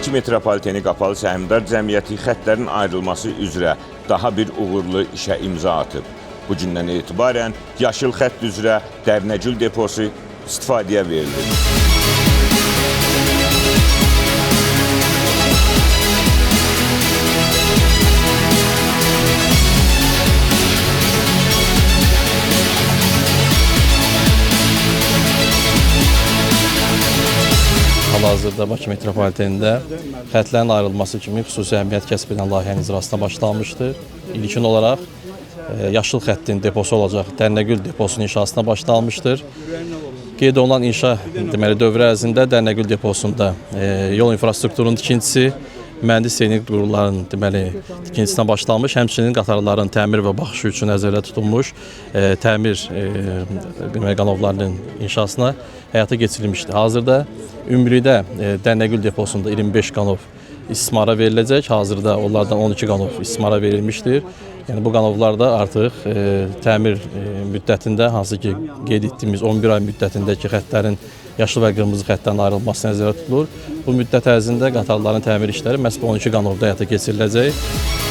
Bakı Metropoliteni Qapalı Səhmdar Cəmiyyəti xəttlərin ayrılması üzrə daha bir uğurlu işə imza atıb. Bu gündən etibarən yaşıl xətt üzrə Dərnəgül deposu istifadəyə verilir. Hal-hazırda Bakı metropolitenində xətlərin ayrılması kimi xüsusi əhəmiyyət kəsb edən layihənin icrasına başlanmışdır. İlkin olaraq yaşıl xəttin deposu olacaq Dərnəgül deposunun inşasına başlanmışdır. Qeyd olunan inşa deməli dövrü ərzində Dərnəgül deposunda yol infrastrukturunun tikintisi, mühəndis texnik qurğuların deməli tikintisinə başlanmış, həmçinin qatarların təmir və baxışı üçün nəzərdə tutulmuş təmir deməli qanovlarının inşasına həyata keçirilmişdir. Hazırda ümumilikdə Dərnəgül deposunda 25 qanov istismara veriləcək. Hazırda onlardan 12 qanov istismara verilmişdir. Yəni bu qanovlar da artıq təmir müddətində, hansı ki qeyd etdiyimiz 11 ay müddətindəki xəttlərin yaşıl və qırmızı xəttlərin ayrılması nəzərdə tutulur. Bu müddət ərzində qatarların təmir işləri məhz bu 12 qanovda həyata keçiriləcək.